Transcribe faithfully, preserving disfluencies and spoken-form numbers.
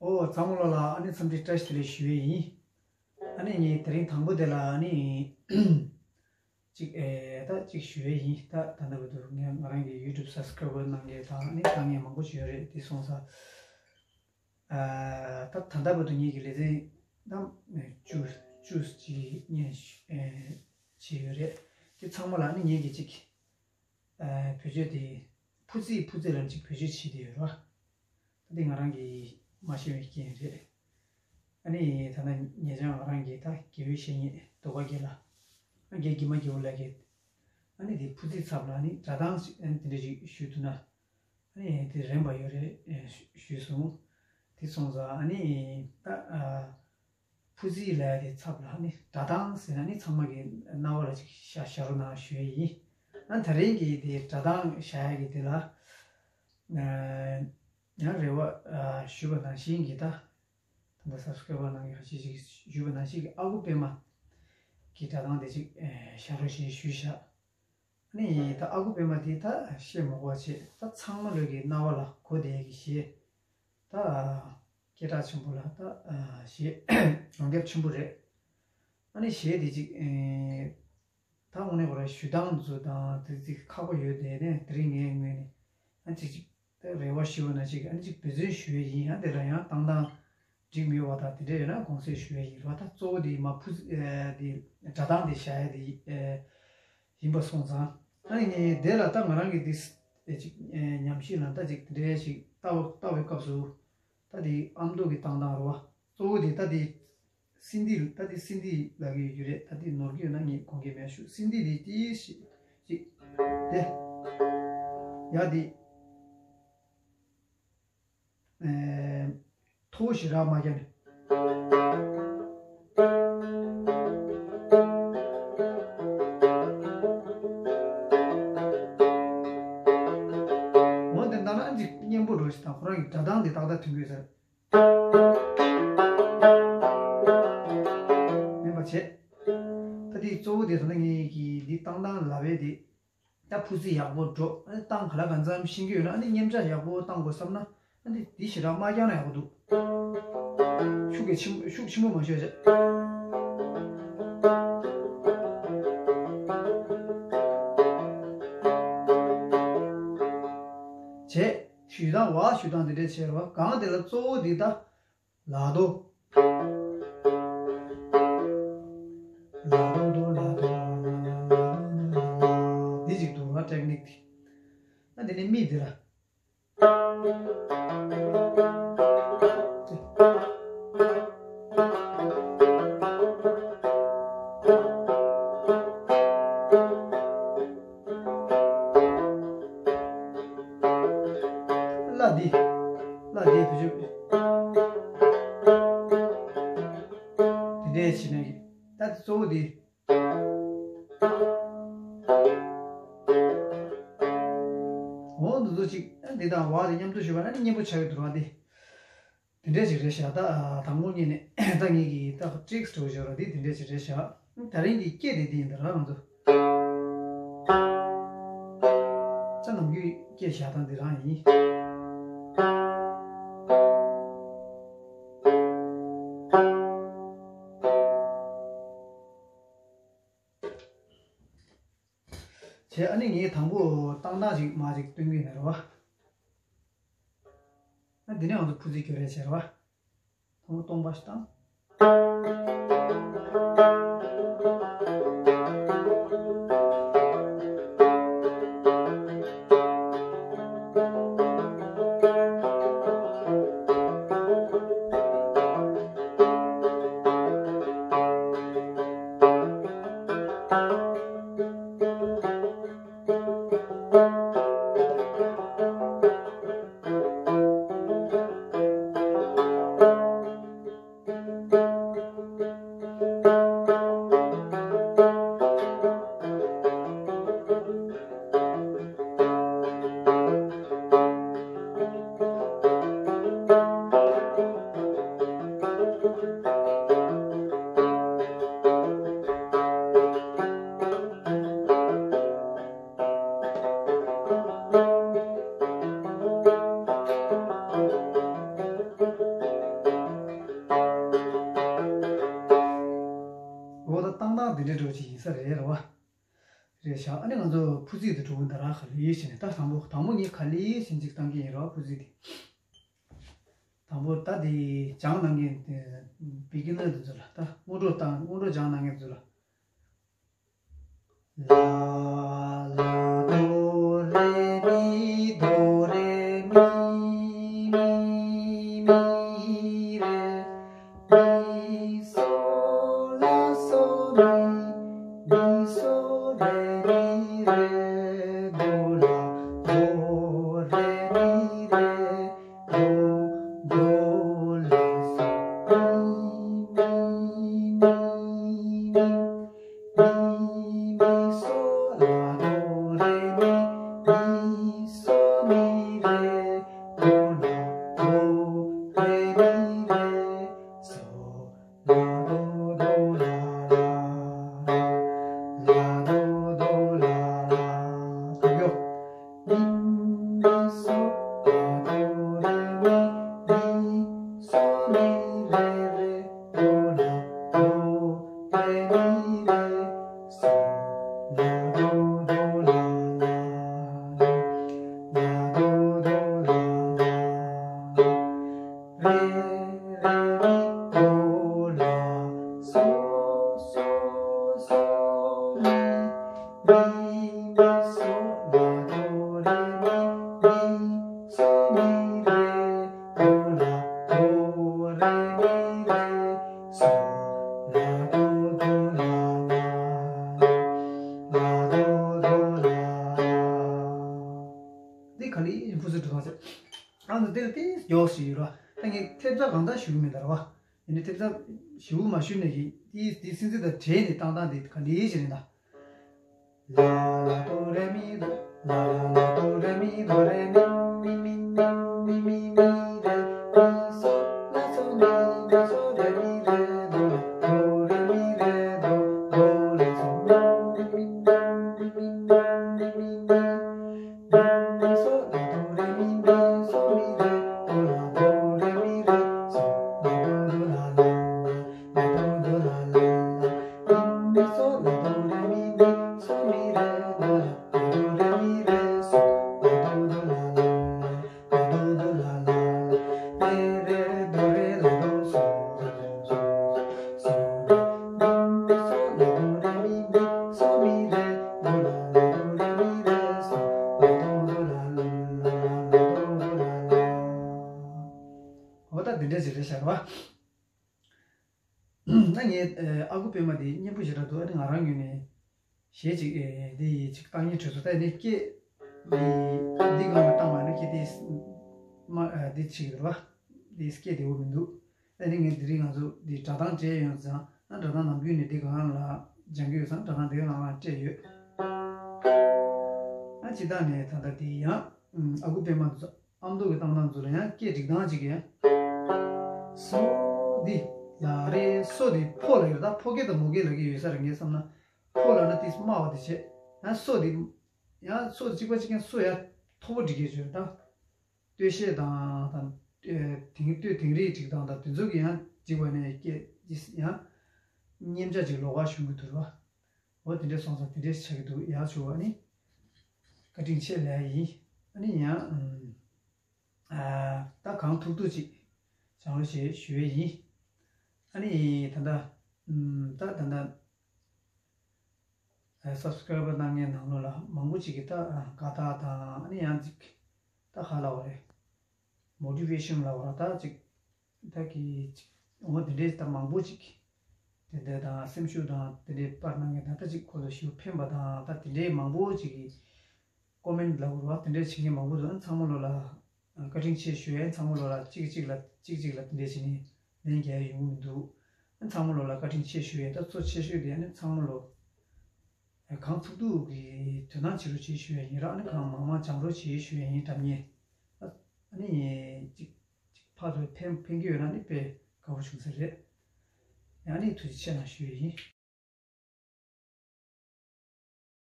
ཨོ་ཚང་མ་ལོ་ལ་ཨ་ནི་འཚམས་འདྲི་བཀྲ་ཤིས་བདེ་ལེགས་ཞུ་ཡས་ཡིན། ཨ་ནི་ངས་དེ་རིང་དང་པོ་དེ་ལ་ཨ་ནི་ཅིག་ཨེ་ད་ཅིག་ཞུ་ཡས་ཡིན། ད་ད་ལྟ་བར་དུ་ངས་ང་རང་གི་ཡུ་ཊུབ་སབ་སི་ཀ་རའི་བར་གནང་མཁན་དང་ཨ་ནི་ལྟ་མཁན་མང་པོ་ཞིག་ཡོད་རེད། དེ་སོང་ཙང་ཨ་ད་ད་ལྟ་བར་དུ་ངེད་ཀྱི་ལེ་ཚན་ད་བཅུ་བཅུ་ཅིག་ཉན་ཨེ་བྱས་ཡོད་རེད། དེ་ཚང་མ་ལ་ཨ་ནི་ངེད་ཀྱི་ཅིག་ཨ་བེད་སྤྱོད་དེ་ཕུ་ཙི་ཕུ་ཙི་ལ་ཅིག་བེད་སྤྱོད་བྱེད་དེ་ཡོད་ར། ད་དེ་ང་རང་གིས་མ་ཤེས་པའི་རྐྱེན་རེད། ཨ་ནི་ད་ལྟ་ཉེ་ཆར་ང་རང་གིས་ད་དགེ་བའི་བཤེས་གཉེན་རྡོ་ཁ་རྒན་ལགས། ཨ་རྒན་དགེ་མ་དགེ་བོ་ལགས་ཀྱིས་ཨ་ནི་དེ་ཕུ་ཙི་ཚབ་ལ་ཨ་ནི་སྒྲ་གདངས་ཤིག་ཨ་ནི་དེ་འདྲ་ཞིག་ཞུས་འདུག་ན་ཨ་ནི་དེ་རན་པ་ཡོད་རེད་ཞུས་སོང་། དེ་སོང་ཙང་ཨ་ནི་ད་ཨ། ཕུ་ཙི་ལབ་ཡ་དེ་ཚབ་ལ་ནི་སྒྲ་གདངས་ཟེར་ན་ནི་ཚང་མ་གི་རྣ་བ་ལ་ཅིག་ཤ་ཤ་རུ་ན་ཞུ་ཡ་ཡིན། ཨ་ད་རིང་གི་དེ་སྒྲ་གདངས་བཞག་ཡ་གི་དེ་ལ་ཡང་རེ་བ་ཞུས་པ་ནང་བཞིན་གྱི་ད་ད་ལྟ་སབ་སི་ཀ་རའི་བར་གནང་གི་ཁ་ཤས་ཅིག་ཞུས་པ་ནང་བཞིན་གྱི་ཨ་ཁུ་པད་མ་གི་སྒྲ་གདངས་དེ་ཅིག་ཤ་རུ་ཞེས་ཞུས་བཞག་ནི་ད་ཨ་ཁུ་པད་མ་དེ་ད་བཤད་མ་དགོས་པ་བྱས། ད་ཚང་མ་ལོས་ཀྱི་རྣ་བ་ལ་གོ་བསྡད་ཀྱི་གཞས་ད་སྐད་གྲགས་ཆེན་པོ་ལ་ད་གཞས་ཡོངས་ཁྱབ་ཆེན་པོ་རེད། ཨ་ནི་གཞས་དེ་ཅིག་ད་དངོས་གནས་ཁོ་རང་ཞུ་སྟངས་ཚོ་དང་དེ་ཅིག་ཁག་པོ་ཡོད་དེ་ནས་དེ་རིང་ངའི་ངོས་ནས་ཨ་ཅིག་ཅིག་ད་རེ་བ་ཞུ་བ་ན་ཅིག་ཨ་ནི་ཅིག་འབད་བརྩོན་ཞུ་ཡས་ཡིན། ཨ་དེ་ལ་ཡང་བཏང་སྟངས་འགྲིག་མེད་པ་དང་དེ་འདྲ་ཡོད་ན་དགོངས་སེལ་ཞུ་ཡས་ཡིན་རོགས། ད་གཙོ་བོ་དེ་མ་ཕུ་ཨེ་དེ་སྒྲ་གདངས་དེ་བཞག་ཡས་དེ་ཨེ་ཡིན་པ་སོང་ཙང་ཨ་ནི་ངས་དེ་ལ་ད་ང་རང་གི་དེ་ཨེ་ཅིག་ཨེ་ཉམས་ཞིབ་ལ་ད་ཅིག་དེ་འདྲ་ཞིག་ལྟ་བ་ལྟ་བའི་སྐབས་སུ་ད་དེ་ཨ་མདོ་གི་བཏང་སྟངས་རེད་བ། གཙོ་བོ་དེ་ད་དེ་སིན་དྷི་ད་དེ་སིན་དྷི་ལབ་ཀྱི་ཡོད་རེད། ད་དེ་ནོར་གྱི་ཡོད་ན་ངས་དགོངས་འགལ་མེད་ཞུ། སིན་དྷི་དེ་དེ་ཞིག་ཅིག་དེ་ཡ་དེ། ཐོ་ཞེ་དྲག་མ་རྒྱག་ནས། འོ་དེ་འདྲ་ན་ཨ་ཅིག་སྙན་པོ་འགྲོ་ཞིག་དང་ཁོ་རང་གི་སྒྲ་གདངས་དེ་ཏག་ཏག་ཐོན་གྱི་ཡོད་ས་རེད། མེད་པ་བྱས། ད་དེ་གཙོ་བོ་དེ་ད་ལྟ་ངེད་ཀྱིས་འདི་བཏང་སྟངས་ལབ་པའི་དེ། ད་ཕུ་ཙི་ཡག་པོ་འགྲོ། ཨ་ནི་བཏང་ག་ལ་ག་ཙམ་ཤེས་ཀྱི་ཡོད་ན་ཨ་ནི་མཉེན་ཆ་ཡག་པོ་བཏང་དགོས་བསམ་ན་ཨ་ནི་འདི་ཞེ་དྲག་མ་རྒྱག་ན་ཡག་པོ་འདུག་ཤུགས་ཀྱིས་ཆེན་ཤུགས་ཆེན་པོ་མ་བྱས་བྱས། བྱས་ཞུ་སྟངས་བ་ཞུ་སྟངས་འདི་འདྲས་བྱས་རོགས། གང་དེ་ལ་གཙོ་བོ་འདི་ད། ལ་དོ། ལ་དོ་དོ་ལ་དོ་ལ་ལ་ལ་ལ་ལ་ལ། འདི་ཅིག་འདུག་ར་ཊེག་ནིག་དེ། ཨ་འདི་ནི་མི་འདི་ར། ལ་འདི། ལ་འདི་བུ་ཆུ། འདི་འདྲས་བྱས་ནས་ད་གཙོ་བོ་འདི། འོ་འདི་ཚོ་ཅིག་འདི་དང་བ་དེ་མཉམ་དུ་ཞུགས་པ་ན་ནི་སྙན་པོ་ཆགས་ཀྱི་འདུག་ར་འདི། དེ་འདྲས་ཅིག་རེད་ཤག་ད་དང་པོ་ཉིད་ནས་ད་ངེད་ཀྱིས་ད་ཊེག་སི་འགྲོ་བཞག་ར་འདི་དེ་འདྲས་ཅིག་རེད་ཤག་ད་རིང་གི་སྐད་དེ་འདི་ཡིན་ད་ར་ང་ཚོ། ད་ནམ་རྒྱུན་སྐད་བཞག་སྟངས་འདི་རང་ཡིན། བྱས་ཨ་ནི་ངས་དང་པོ་བཏང་སྟངས་ཅིག་མ་ཅིག་སྟོན་གྱི་ཡིན་ར་བ། ཨ་འདི་ནས་ང་ཚོ་ཕུ་ཙི་སྐྱོར་རེས་བྱས་ར་བ། དང་པོ་སྟོང་པ་ཞིག་བཏང་། རེད་བཞག་ཨ་ནི་ང་ཚོ་ཕུ་ཚིག་དེ་འགྲོ་གི་འདུག་ར། ག་ལེ་བྱས་ནས་ད་དང་པོ་དང་པོ་ངས་ག་ལེ་བྱས་ཅིག་བཏང་གི་ཡིན་ར། ཕུ་ཚིག་དེ། དང་པོ་ད་དེ་སྦྱང་གནང་མཁན་དེ་བི་གི་ནར་དེ་ཚོ་ལ། ད་སྔོན་འགྲོ་བཏང་སྔོན་འགྲོ་སྦྱང་གནང་མཁན་ཚོ་ལ། ལ་ལ་དོ་རེ་མི་དོ་རེ་མི་མི་མི་རེ། མི་སོ་ལ་སོ་མི། མི་སོ་རེ་མི་རེ། དོ་ལ་དོ་རེ་མི་རེ། དོ་དོ་ལ་སོ་མི་མི་མི་མི། མི་མི་སོ་ལ་དོ་རེ་མི། མི་སོ་མི་རེ། དོ་ལ་དོ་རེ་མི་རེ། སོ་ལ་དོ་དོ་ལ་ལ། ལ་དོ་དོ་ལ་ལ། དོ་ཡོ། མི་མི་སོ་ལ་དོ་རེ་མི། མི་སོ་མི་རེ་རེ། དོ་ལ་དོ་རེ་མི་རེ། སོ་ལ་དོ་དོ་ལ་ལ། ལ་དོ་དོ་ལ་ལ། རེ་རེ་མི་དོ་ལ་སོ་སོ་སོ་མི། མི་མི་སོ་ལ་དོ་རེ་མི། མི་སོ་མི་རེ། དོ་ལ་དོ་རེ་མི་རེ། སོ་ལ་དོ་དོ་ལ་ལ། ལ་དོ་དོ་ལ་ལ། འདི་ག་ལེ་ཡིན་ཕུ་ཚུགས་འགྲོ་ཐག་ཟེར། ཨ་ནི་དེ་ལ་ཏིས་མགྱོགས་ཤིག་ཡོད་ར། ད་ངས་ཐེབས་རྩ་གང་ལྟར་ཞུ་གི་མེད་ད་ར་བ། ཡིན་ནའི་ཐེབས་རྩ་ཞུ་མ་ཞུ་ནས་ཀྱི་ཏིས་ཏིས་སེམས་ཚིག་དང་བྲལ་ནས་བཏང་སྟངས་དེ་ག་ལེ་ཞིག་རེད་ད། ལ་ལ་དོ་རེ་མི་དོ། ལ་ལ་ལ་དོ་རེ་མི་དོ་རེ་མི། མི་མི་མི་མི་མི་མི་རེ། མི་སོ་ལ་སོ་མི། མི་སོ་རེ་མི་རེ། དོ་ལ་དོ་རེ་མི་རེ་དོ། དོ་ལ་སོ་མི་མི་མི་མི་མི་མི་མི། མི་སོ་ལ་དོ་རེ་མི། མི་སོ་མི་རེ། དོ་ལ་དོ་རེ་མི་རེ། སོ་ལ་དོ་དོ་ལ་ལ། ལ་དོ་དོ་ལ་ལ་ལ། མི་མི་སོ་ལ་དོ་རེ་མི། མི་སོ་མི་རེ། དོ་ལ་དོ་རེ་མི་རེ། སོ་ལ་དོ་དོ་ལ་ལ་ལ། ལ་དོ་དོ་ལ་ལ་ལ། རེ་རེ་དོ་རེ་ལ་དོ། སོ་སོ་སོ་སོ་རེ། མི་མི་སོ་ལ་དོ་རེ་མི། མི་སོ་མི་རེ། དོ་ལ་ལ་དོ་རེ་མི་རེ། སོ་ལ་དོ་དོ་ལ་ལ་ལ། ལ་དོ་དོ་ལ་ལ། འོ་ད་འདི་འདྲ་ཞིག་རེད་ཤག་ར་བ། ད་ངས་ཨ་ཁུ་པད་མ་དེ་སྙན་པོ་ཞེ་དྲག་འདུག་ཨ་ནི་ང་རང་ངོས་ནས་གཞས་ཅིག་འདི་ཅིག་བཏང་སྙིང་བྲོ་སོང་། ད་ནི་སྐད་འདི་འདི་སྒང་ལ་བཏང་བ་ནི་སྐད་དེ་མ་འདི་ཅིག་རེད་བ། འདི་སྐད་བདེ་བོ་མི་འདུག་ཨ་ནི་ངས་འདི་རིང་ང་ཚོ་འདི་སྒྲ་གདངས་སྤྲད་ཡོང་ཙང་ཨ་སྒྲ་གདངས་ནམ་རྒྱུན་ནས་འདི་སྒང་ལ་སྦྱང་གི་ཡོད་ཙང་སྒྲ་གདངས་འདི་སྒང་ལ་སྤྲད་ཡོད། ཨ་སྤྱིར་བཏང་ནས་ད་ལྟ་འདི་ཡང་ཨ་ཁུ་པད་མ་ཚོ། ཨ་མདོ་གི་གཏམ་ནང་ཚོ་ལ་ཡང་སྐད་སྒྲིག་སྟངས་གཅིག་ཡང་། སོ་འདི་ལ་རེ་སོ་འདི་ཕོ་ལ་ཡོད་ད། ཕོ་སྐད་དང་མོ་སྐད་ལ་གི་ཡོད་ས་རེད་ངས་བསམ་ན། ཕོ་ལ་ན་ཏིས་དམའ་བ་དེ་བྱས། ཡང་སོ་འདི་ཡང་སོ་གཅིག་པ་གཅིག་ཡང་སོ་ཡང་མཐོ་པོ་སྒྲིག་གི་ཡོད་ད། སྟོད་གཞས་དང་དང་། ཨེ། དེང་སྟོད་དེང་རིགས་སྒྲིག་སྟངས་དང་དེ་ཚོ་གི་ཡང་སྒྲིག་པ་ནས་སྐད་ཡང་། མཉེན་ཆ་ཅིག་ལོགས་ཀ་ཤོང་གི་འདུག་ར། འོ་དེ་འདྲས་སོང་ཙང་དེ་འདྲས་ཆགས་ཀྱི་འདུག་ཡག་བྱུང་བ་ནི། བཀའ་དྲིན་ཆེ་ལབ་ཡ་ཡིན། ཨ་ནི་ཡང་ཨ་ད་གང་ཐུབ་ཐུབ་ཅིག་སྦྱང་རོགས་བྱེད་ཞུ་ཡས་ཡིན། ཨ་ནི་ད་ལྟ་ད་ད་ལྟ་ཨ་སབ་སི་ཀ་རའི་བར་གནང་མཁན་ནང་ལོགས་ལ་མང་པོ་ཅིག་གིས་ད་དགའ་རྟགས་དང་ཨ་ནི་ཡང་ཅིག་ད་ག་ལབ་དགོས་རེད། མོ་ཊི་ཝེ་ཤན་ལབ་དགོས་རེད་ད་ཅིག་ད་གི་ཅིག་འོ་དེ་འདྲས་ད་མང་པོ་ཅིག་གིས་དེ་འདྲས་དང་སེམས་ཤུགས་དང་དེ་འདྲས་སྤར་གནང་མཁན་དང་ད་ཅིག་ཁོ་ཚོ་ཞེ་པོ་ཕན་པ་དང་ད་དེ་འདྲས་མང་པོ་ཅིག་གིས་ཀོ་མེན་ཊི་ལབ་དགོས་རེད་བ། དེ་འདྲས་བྱེད་མཁན་མང་པོ་འདུག་ཨ་ཚང་མ་ལོ་ལ་བཀའ་དྲིན་ཆེ་ཞུ་ཡས། ཚང་མ་ལོ་ལ་གཅིག་གཅིག་ལ་གཅིག་གཅིག་ལ་དེ་འདྲས་བྱས་ནས་ལན་རྒྱག་ཡས་ཡོང་གི་མི་འདུག་ཨ་ཚང་མ་ལོ་ལ་བཀའ་དྲིན་ཆེ་ཞུ་ཡས། ད་གཙོ་ཆེ་ཤོས་དེ་ཨ་ནི་ཚང་མ་ལོ་གང་ཐུབ་ཐུབ་ཀྱིས་དོ་སྣང་བྱེད་རོགས་བྱེད་ཞུ་ཡས་ཡིན་ར། ཨ་ནི་གང་མང་མང་སྦྱང་རོགས་བྱེད་ཞུ་ཡས་ཡིན་འདྲ་མཉེས། ཨ་ནི་གཅིག་གཅིག་ཕར་ཚུར་ཕན་ཕན་གྱི་ཡོད་ན་ནི་དཔེ་དགའ་པོ་བྱུང་ས་རེད། ཡང་ནི་ཐུགས་རྗེ་ཆེ་གནང་ཞུ་ཡས་ཡིན།